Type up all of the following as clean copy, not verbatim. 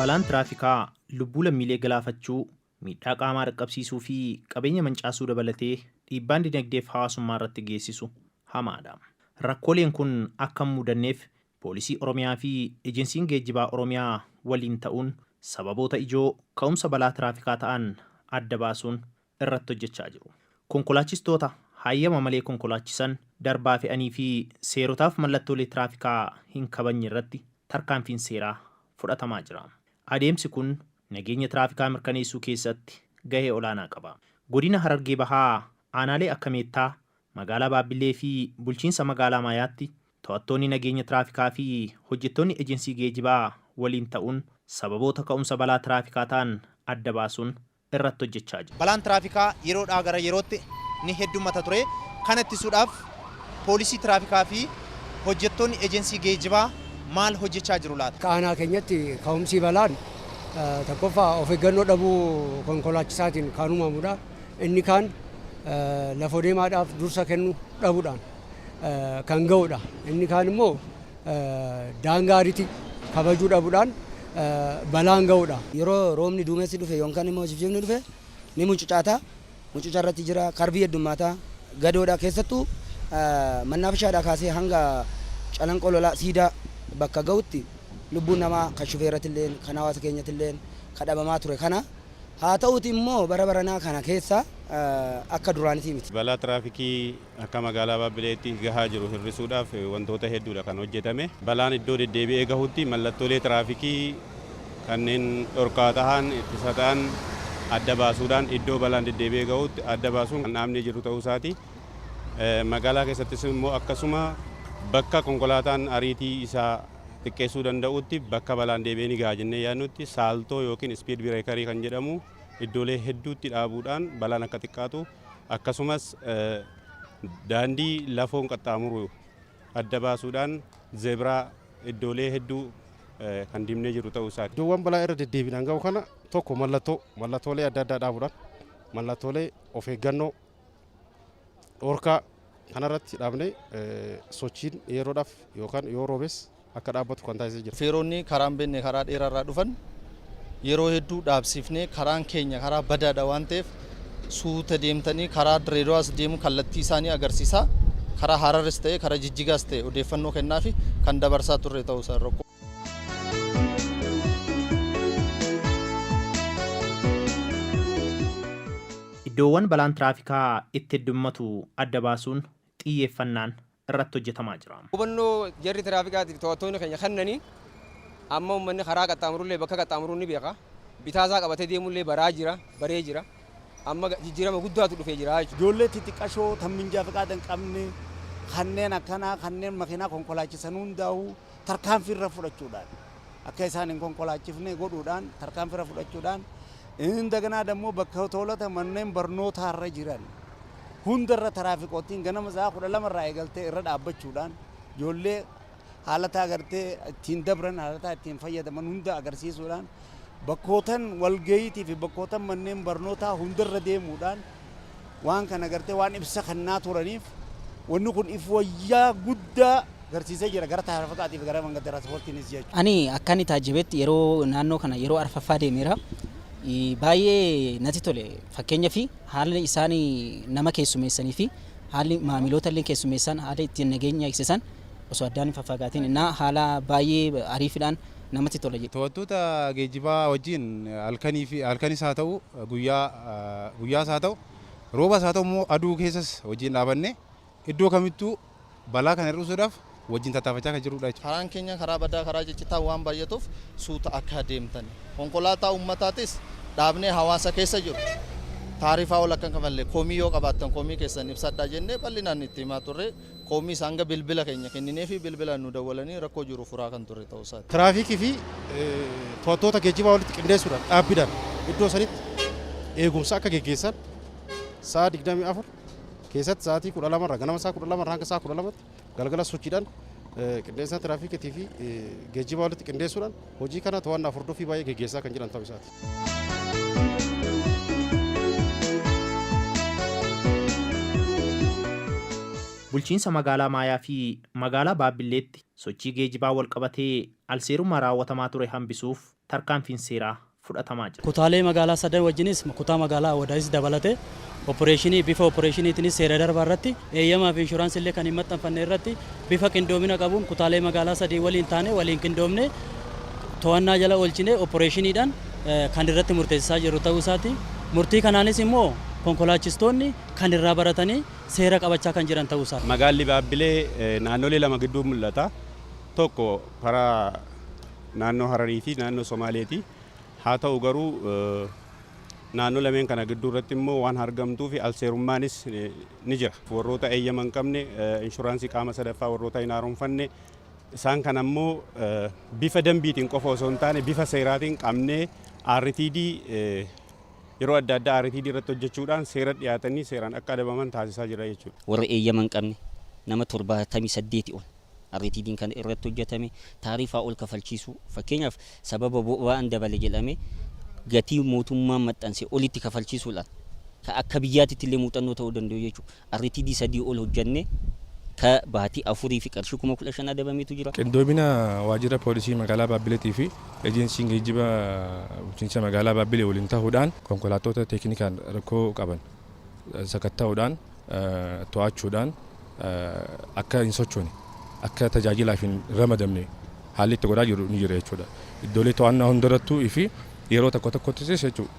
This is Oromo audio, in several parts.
Balaan tiraafikaa lubbuu lammiilee galaafachuu, miidhaa qaamaa dhaqqabsiisuu fi qabeenya mancaasuu dabalatee dhiibbaan dinagdeef hawaasummaa irratti geessisu hamaadha. Rakkooleen kun akka hin mudanneef Poolisii Oromiyaa fi Ejensiin Geejjibaa Oromiyaa waliin ta'uun sababoota ijoo ka'umsa balaa tiraafikaa ta'an adda baasuun irratti hojjechaa jiru. Konkolaachistoota hayyama malee konkolaachisan, darbaa fe'anii fi seerotaaf mallattoolee tiraafikaa hin kabajne irratti tarkaanfiin seeraa fudhatamaa jira. Adeemsi kun nageenya tiraafikaa mirkaneessuu keessatti gahee olaanaa qaba. Godina Harargee Bahaa aanaalee akka Meettaa, Magaalaa Baabbilee fi Bulchiinsa Magaalaa Maayaatti to'attoonni nageenya tiraafikaa fi hojjettoonni ejensii geejibaa waliin ta'uun sababoota ka'umsa balaa tiraafikaa ta'an adda baasuun irratti hojjechaa jiru. Balaan tiraafikaa yeroodhaa gara yerootti ni heddummata ture. Kana ittisuudhaaf poolisii tiraafikaa fi hojjettoonni ejensii geejibaa maal hojjechaa jiru laata? Akka aanaa keenyatti ka'umsi balaan tokkoffaa of eeggannoo dhabuu konkolaachisaatiin kan uumamudha. Inni kaan lafoo deemaadhaaf dursa kennu dhabuudhaan kan ga'udha. Inni kaan immoo daangaa ariitii kabajuu dhabuudhaan balaan ga'udha. Yeroo roobni duumessi dhufe yookaan immoo jijjiirni dhufe ni mucucaata. Mucuca irratti jira, karbii heddummaata, gadoodha. Keessattuu mannaafishaadhaa kaasee hanga calanqoo lolaa siidaa bakka ga'utti lubbuun namaa kan shufeerratti illee kan hawaasa keenyatti illee kan dhabamaa ture kana. Haa ta'uuti immoo bara baranaa kana keessa akka duraanitii miti. Balaa tiraafikii akka magaalaa Baabbileetti gahaa jiru hir'isuudhaaf wantoota hedduudha kan hojjetame. Balaan iddoo deddeebi'ee gahutti mallattoolee tiraafikii kanneen dhorkaa tahan, ittisa ta'an adda baasuudhaan iddoo balaan deddeebi'ee gahutti adda baasuun kan dhaabnee jiru ta'uu isaati. Magaalaa keessattis immoo akkasuma bakka konkolaataan ariitii isaa xiqqeessuu danda'utti bakka balaan deebi'ee ni gaha jennee yaadnutti saaltoo yookiin speed breakerii kan jedhamu iddoolee hedduutti dhaabuudhaan balaan akka xiqqaatu, akkasumas daandii lafoon qaxxaamuru adda baasuudhaan zebraa iddoolee hedduu kan dibnee jiru ta'uu isaati. Iddoowwan balaa irra deddeebiidhaan ga'u kana tokko mallattoolee adda addaa dhaabuudhaan mallattoolee of eeggannoo dhorkaa kanarratti dhaabnee sochiin yeroodhaaf yookaan yoo roobes akka dhaabbatu kan taasisee jira. Feeronni karaa hin beekne karaa dheeraarraa dhufan yeroo hedduu dhaabsifnee karaan keenya karaa badaadha waan ta'eef suuta deemtanii karaa Direedawaas deemu kallattii isaanii agarsiisaa, karaa Hararis ta'e karaa Jijjigaas ta'e odeeffannoo kennaafi kan dabarsaa turre ta'uu isaa rakkoo. Iddoowwan balaan tiraafikaa itti heddummatu adda baasuun xiyyeeffannaan irratti hojjetamaa jira. Hubannoo jarri tiraafikaatiif to'attoonni keenya kennanii amma uummanni karaa qaxxaamurullee bakka qaxxaamuruu ni beeka. Bitaasaa qabatee deemullee baraa jira, baree jira. Amma jijjiirama guddaatu dhufee jira jechuudha. Ijoollee xixiqqashoo tan minjaa fiqaada hin qabne, kanneen akkanaa kanneen makiinaa konkolaachisan hundaa'uu tarkaanfii irra fudhachuudhaan, akka isaan hin konkolaachifne godhuudhaan tarkaanfii irra fudhachuudhaan, indaganaa dammoo bakka toolota manneen barnootaa irra jiran hundarra tiraafikoottiin ganama sa'a 12 irraa eegaltee irra dhaabbachuudhaan ijoollee haalataa agartee ittiin dabran, haalataa ittiin fayyadaman hunda agarsiisuudhaan, bakkootan walga'iitii fi bakkootan manneen barnootaa hundarra deemuudhaan waan kana agartee waan ibsa kennaa turaniif wanni kun if wayyaa guddaa agarsiisee jira gara tiraafikaatiif gara manga tiraanspoortiinis jechuudha. Ani akka inni taajjabetti yeroo naannoo kana yeroo arfaffaa deemeera. Baay'ee natti tole. Fakkeenyaaf haalli isaan nama keessumeessanii fi haalli maamiloota illee keessumeessan, haala ittiin nageenya eegsisan osoo addaan hin faffagaatiin innaa haala baay'ee ariifidhaan namatti tola. To'attoota geejjibaa wajjin halkanii fi halkanis haa ta'u, guyyaa guyyaas haa ta'u, roobas haa ta'u immoo aduu keessas wajjin dhaabannee iddoo kamittuu balaa kana hir'isuudhaaf wajjin tattaafachaa kan jirrudha jechuudha. Karaan keenya karaa badaa, karaa ciccitaa waan baay'atuuf suuta akka deemtan. Konkolaataa ummataatis dhaabnee hawaasa keessa jiru taarifaa ol akka hin kafalle, komii yoo qabaattan komii keessan ibsadhaa jennee bal'inaan itti himaa turre. Komii hanga bilbila keenya kenninee fi bilbilaan nu dawwalanii rakkoo jiru furaa kan turre ta'uu isaati. Tiraafikii fi to'attoota geejjibaa walitti qindeessuudhaan dhaabbiidhaan iddoo sanitti eegumsa akka geggeessan sa'a 24 keessatti sa'aatii 12 irraa ganama sa'a 12 irraa hanga sa'a 12tti galgala sochiidhaan qindeessaa tiraafikiitii fi geejjibaa walitti qindeessuudhaan hojii kana to'annaa hordoffii baay'ee geggeessaa kan jiran ta'uu isaati. Bulchiinsa magaalaa Maayaa fi magaalaa Baabilleetti sochii geejibaa wal qabatee alseerummaa raawwatamaa ture hambisuuf tarkaanfiin seeraa fudhatamaa jira. Kutaalee magaalaa sadan wajjinis, kutaa magaalaa Awwadaayis dabalatee, opereeshinii bifa opereeshiniitiinis seera darbaa irratti, eeyyamaa fi inshuraansii illee kan hin maxxanfanne irratti bifa qindoomina qabuun kutaalee magaalaa sadii waliin taane, waliin qindoomne, to'annaa jala oolchine, opereeshiniidhaan kan irratti murteessisaa jiru ta'uu isaati. Murtii kanaanis immoo konkolaachistoonni kan irraa baratanii seera qabachaa kan jiran ta'uu isaati. Magaalli Baabbilee naannolee lama gidduu mul'ata. Tokko karaa naannoo Hararii fi naannoo Somaaleeti. Haa ta'u garuu, naannoo lameen kana gidduu irratti immoo waan argamtuu fi alseerummaanis ni jira. Warroota eeyyama hin qabne, inshuraansii qaama sadaffaa warroota hin haaromfanne, isaan kana immoo bifa dambiitiin qofa osoo hin taane bifa seeraatiin qabnee RTD yeroo adda addaa RTD irratti hojjechuudhaan seera dhiyaatanii seeraan akka adabaman taasisaa jira jechuudha. Warra eeyyama hin qabne nama 78 ol RTD'n kan irratti hojjetame, taarifaa ol kafalchiisuu, fakkeenyaaf sababa boba'aan dabale jedhame gatii mootummaan maxxanse olitti kafalchiisuudhaan ka akka biyyaatitti illee muuxannoo ta'uu danda'u jechuudha. RTD sadii ol hojjenne, ka baatii 4 fi qarshii 15,000 adabametu jira. Qindoomina waajjira poolisii magaalaa Baabbileetii fi ejensiin geejjiba bulchiinsa magaalaa Baabbilee waliin ta'uudhaan konkolaattota teeknikaan rakkoo qaban sakatta'uudhaan, to'achuudhaan, akka hin sochoone, akka tajaajilaaf hin ramadamne haalli itti godhaa jiru ni jira jechuudha. Iddoolee to'annaa hundarrattuu fi yeroo tokko tokkottis jechuudha,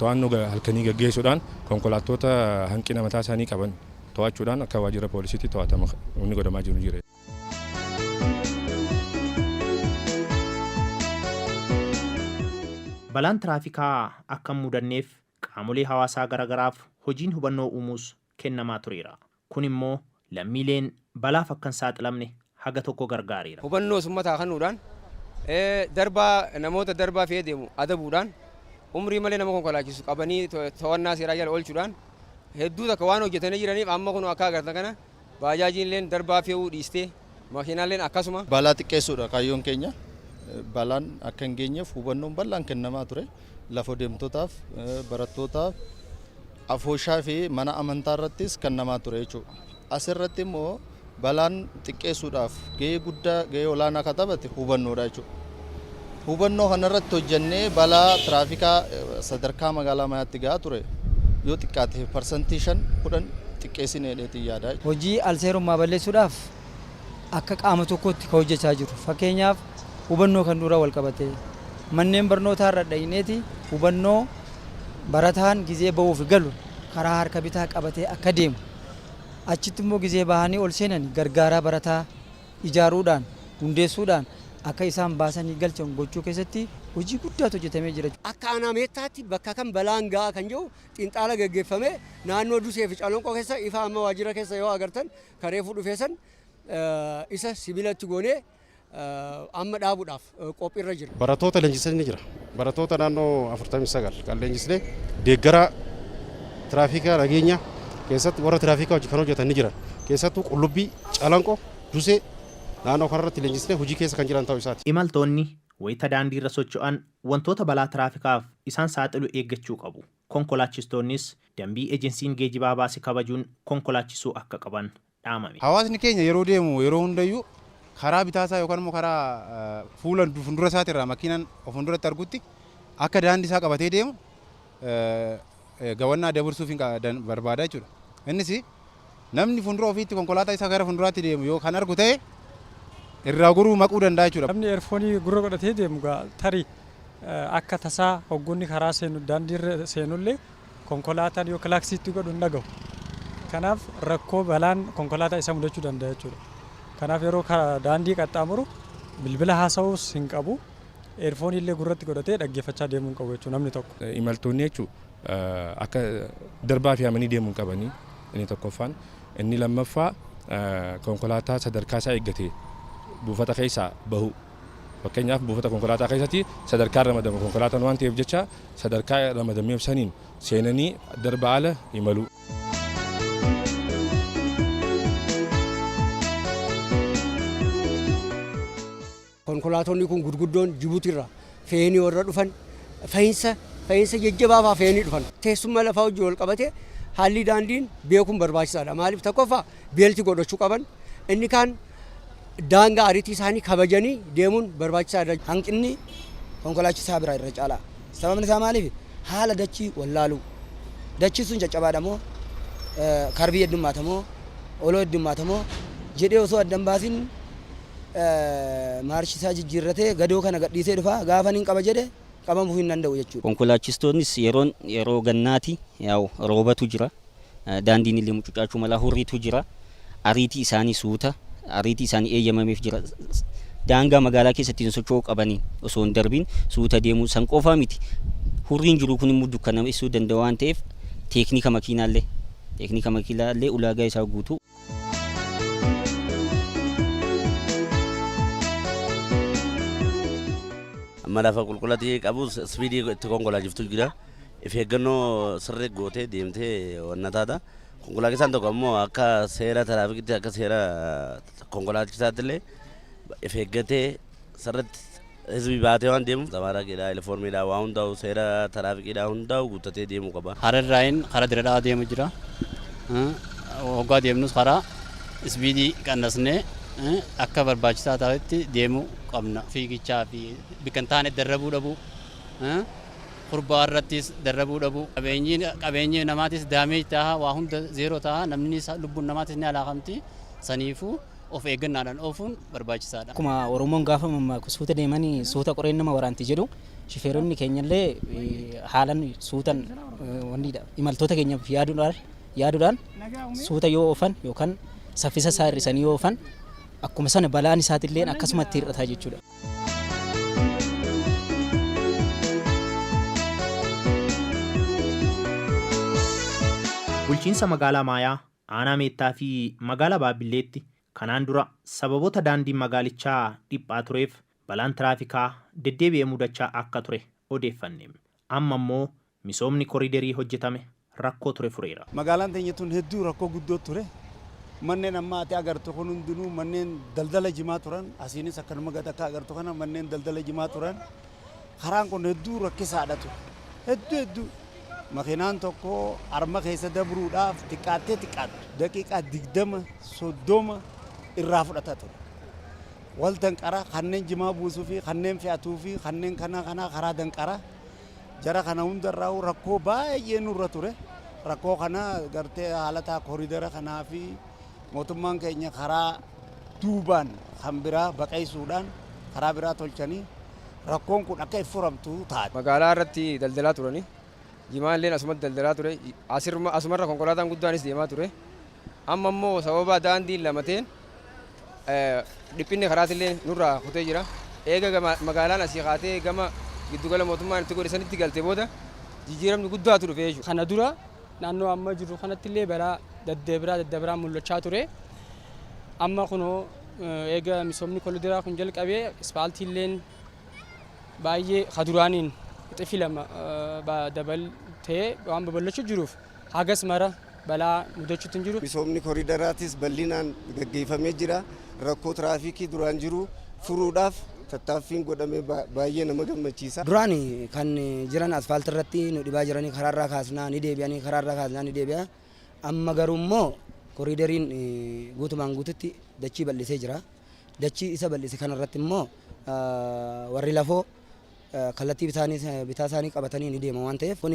to'annoo halkanii gaggeessuudhaan konkolaattota hanqina mataa isaanii qaban to'achuudhaan akka waajjira poolisiitti to'atama inni godhamaa jiru ni jira. Balaan tiraafikaa akka hin mudanneef qaamolee hawaasaa garaagaraaf hojiin hubannoo uumuus kennamaa tureera. Kun immoo lammiileen balaaf akka hin saaxilamne haga tokko gargaareera. Hubannoo uummataa kennuudhaan, darbaa namoota darbaa fe'ee deemu adabuudhaan, umrii malee nama konkolaachisu qabanii to'annaa seeraa jala oolchuudhaan hedduu takka waan hojjetanii jiraniif, amma kun akka agartan kana baajaajiin illee darbaa fe'uu dhiistee, makiinaalleen akkasuma. Balaa xiqqeessuudha kaayyoon keenya. Balaan akka hin geenyeef hubannoon bal'aan kennamaa ture. Lafa deemtotaaf, barattootaaf, afooshaa fi mana amantaa irrattis kennamaa ture jechuudha. Asirratti immoo balaan xiqqeessuudhaaf gahee guddaa, gahee olaanaa kan taphate hubannoodha jechuudha. Hubannoo kanarratti hojjennee balaa tiraafikaa sadarkaa magaalaa Mayaatti gahaa ture yoo xiqqaate 5% 10 xiqqeessinee dheetiin yaada. Hojii alseerummaa balleessuudhaaf akka qaama tokkotti kan hojjechaa jiru. Fakkeenyaaf, hubannoo kan dura wal qabate manneen barnootaa irra dhayineeti hubannoo barataan gizee ba'uuf galu karaa harka bitaa qabatee akka deemu, achitti immoo gizee bahanii ol seenan gargaaraa barataa ijaaruudhaan, hundeessuudhaan akka isaan baasanii galchan gochuu keessatti hojii guddaatu hojjetamee jira. Akka aanaa Meettaatti bakka kam balaan ga'a kan jiru xiinxaala geggeeffame, naannoo Dusee fi Calanqoo keessa ifa amma waajjira keessa yoo agartan kareefuu dhufee san isa sibiilatti goonee amma dhaabuudhaaf qophiirra jira. Barattoota leenjisanii ni jira. Barattoota naannoo 49 kan leenjisnee deeggaraa tiraafikaa nageenya keessatti warra tiraafikaa hojii kan hojjetan ni jiran. Keessattuu Qullubbii, Calanqoo, Dusee naannoo kanarratti leenjisnee hojii keessa kan jiran ta'uu isaati. Imaltoonni wayita daandii irra socho'an wantoota balaa tiraafikaaf isaan saaxilu eeggachuu qabu. Konkolaachistoonnis dambii ejensiin geejibaa baase kabajuun konkolaachisuu akka qaban dhaamame. Hawaasni keenya yeroo deemu yeroo hundayyuu karaa bitaasaa yookaan immoo karaa fuula fuuldura isaatirraa makiinaan of fuulduratti argutti akka daandii isaa qabatee deemu gawannaa dabarsuuf hin barbaada jechuudha. Innis namni fuuldura ofiitti konkolaataa isaa gara fuulduraatti deemu yoo kan argu ta'e irraa goruu maquu danda'a jechuudha. Namni earphone gurra godhatee deemu tarii akka tasaa hoggunni karaa seenu, daandiirra seenullee, konkolaataan yoo kilaaksiitti godhu hin dhagahu. Kanaaf rakkoo balaan konkolaataa isa mudachuu danda'a jechuudha. Kanaaf yeroo daandii qaxxaamuru bilbila haasa'uus hin qabu. Earphone illee gurratti godhatee dhaggeeffachaa deemuu hin qabu jechuudha namni tokko. Imaltoonni jechuun akka darbaa fe'amanii deemuu hin qabanii inni tokkoffaan. Inni lammaffaa, konkolaataa sadarkaa isaa eeggate buufata keessaa bahu. Fakkeenyaaf, buufata konkolaataa keessatti sadarkaa ramadamu konkolaataan waan ta'eef jecha sadarkaa ramadameef saniin seenanii darba ala imalu. Konkolaatonni kun gurguddoon Jibuutirraa fe'anii warra dhufan, fe'insa jajjabaafaa fe'anii dhufan. Teessuma lafaa wajjin wal qabate haalli daandiin beekuun barbaachisaadha. Maaliif, tokkoffaa belt godhachuu qaban, inni kaan daangaa ariitii isaanii kabajanii deemuun barbaachisaadha. Hanqinni Konkolaachisaa biraa irra caalaa. Sababni isaa maaliif? Haala dachii wallaaluu. Dachii sun caccabaadha moo karbii heddummaata moo oloo heddummaata moo jedhee osoo adda hin baasin maarshi isaa jijjiirratee gadoo kana gadhiisee dhufa gaafa nin qaba jedhe qabamuu hin danda'u jechuudha. Konkolaachistoonnis yeroon yeroo gannaati yaa'u roobatu jira. Daandiin illee mucucaachuu mala hurriitu jira. Ariitii isaanii suuta ariitii isaanii eeyyamameef jira. Daangaa magaalaa keessatti hin socho'uu qabaniin osoo hin darbiin suuta deemuu san qofaa miti. Hurriin jiru kun immoo dukkaneessuu danda'a waan ta'eef teeknika makiinaallee teeknika makiinaallee ulaagaa isaa guutuu. Amma lafa qulqullatii qabu ispiidii itti konkolaachiftu jira. If eeggannoo sirrii gootee deemtee wanna taata. Konkolaachisaan tokko ammoo akka seera tiraafikitti akka seera konkolaachisaatti illee if eeggatee sirriitti hizbii baatee waan deemuuf tamaaraqiidha, ilifoormiidha, waa hundaa'u seera tiraafikiidha hundaa'u guuttatee deemuu qaba. Hararraayin karaa Diradhaa deemu jira. Hoggaa deemnus karaa isbiidii qannasnee akka barbaachisaa ta'etti deemuu qabna. Fiigichaa fi bakka hin taane darrabuu dhabuu, kurbaa irrattis darrabuu dhabuu, qabeenyi namaatis daameej ta'a, waa hunda zeeroo ta'a, namni lubbuun namaatis ni alaakamti. Saniifuu of eeggannaadhaan oofuun barbaachisaadha. Akkuma Oromoon gaafa mammaaku suuta deemanii suuta qoreen nama waraanti jedhu shifeeronni keenyallee haalan suutan wannidha. Imaltoota keenyaaf yaaduudhaan suuta yoo oofan yookaan saffisa isaa hir'isanii yoo oofan akkuma sana balaan isaatillee akkasumatti hir'ata jechuudha. Bulchiinsa magaalaa Maayaa, Aanaa Meettaa fi magaalaa Baabilleetti kanaan dura sababoota daandiin magaalichaa dhiphaa tureef balaan tiraafikaa deddeebi'ee mudachaa akka ture odeeffanne. Amma immoo misoomni koriiderii hojjetame rakkoo ture fureera. Magaalaan teenya tun hedduu rakkoo guddoo ture. Manneen amma ati agartu kun hundinuu manneen daldala jimaa turan. Asiinis akkanuma gad akka agartu kana manneen daldala jimaa turan. Karaan kun hedduu rakkisaadha ture. Hedduu hedduu. Makiinaan tokko arma keessa dabruudhaaf xiqqaattee xiqqaattu daqiiqaa 20 30 irraa fudhata ture. Wal danqara kanneen jimaa buusuu fi kanneen fe'atuu fi kanneen kana kana karaa danqara. Jara kana hundarraa rakkoo baay'ee nurra ture. Rakkoo kana gartee haalataa koridara kanaa fi mootummaan keenya karaa duubaan kan biraa baqeessuudhaan karaa biraa tolchanii rakkoon kun akka furamtu taate. Magaalaa irratti daldalaa turani. Jimaan illee asumatti daldalaa ture. Asumarra konkolaataan guddaanis deemaa ture. Amma immoo sababa daandiin lamateen dhiphinni karaatillee nurraa kutee jira. Eega magaalaan asii kaatee gama giddugala mootummaan itti godhe sanitti galte booda jijjiiramni guddaatu dhufe jechuudha. Kana dura naannoo amma jirru kanatti illee balaa daddabiraa mul'achaa ture. Amma kunoo eega misoomni koriidaraa kun jalqabee ispaaltiilleen baay'ee kaduraaniin xifi lama dabaltee waan babal'achuu jiruuf hagas mara balaa mudachuutti hin jiru. Misoomni koriidaraatis bal'inaan gaggeeffamee jira. Rakkoo tiraafikii duraan jiru furuudhaaf tattaaffiin godhame baay'ee nama gammachiisa. Duraan kan jiran asfaaltii irratti nu dhibaa jiranii karaarraa kaasnaa ni deebi'anii karaarraa kaasnaa ni deebi'a. Amma garuu immoo koriidariin guutumaan guututti dachii bal'isee jira. Dachii isa bal'ise kanarratti immoo warri lafoo kallattii bitaa isaanii qabatanii ni deema waan ta'eef kun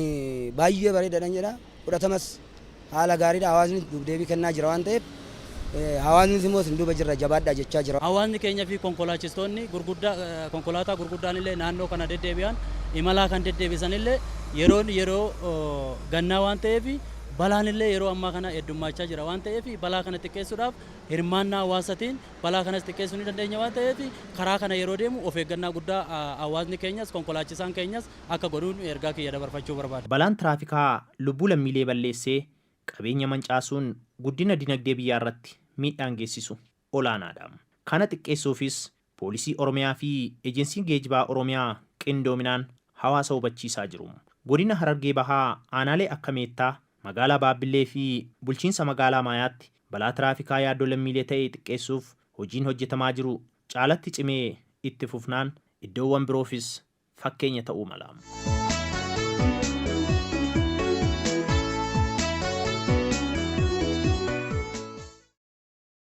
baay'ee bareedaadhaan jedha. Fudhatamas haala gaariidha hawaasni deebii kennaa jira waan ta'eef hawaasnis immoo isin duuba jirra jabaadhaa jechaa jira. Hawaasni keenya fi konkolaachistoonni gurguddaa konkolaataa gurguddaan illee naannoo kana deddeebi'an imalaa kan deddeebisan illee yeroon yeroo gannaa waan ta'eef balaan illee yeroo ammaa kana heddummaachaa jira waan ta'eef balaa kana xiqqeessuudhaaf hirmaannaa hawaasatiin balaa kanas xiqqeessuu ni dandeenya waan ta'eef karaa kana yeroo deemu of eeggannaa guddaa hawaasni keenyas konkolaachisaan keenyas akka godhuun ergaa kiyya dabarfachuu barbaada. Balaan tiraafikaa lubbuu lammiilee balleessee qabeenya mancaasuun guddina dinagdee biyyaa irratti miidhaan geessisu olaanaadha. Kana xiqqeessuufis poolisii Oromiyaa fi ejensiin geejjibaa Oromiyaa qindoominaan hawaasa hubachiisaa jiru. Godina Harargee Bahaa aanaalee akka Meettaa, magaalaa Baabbillee fi bulchiinsa magaalaa Maayaatti balaa tiraafikaa yaaddoo lammiilee ta'e xiqqeessuuf hojiin hojjetamaa jiru caalatti cimee itti fufnaan iddoowwan biroofis fakkeenya ta'uu mala.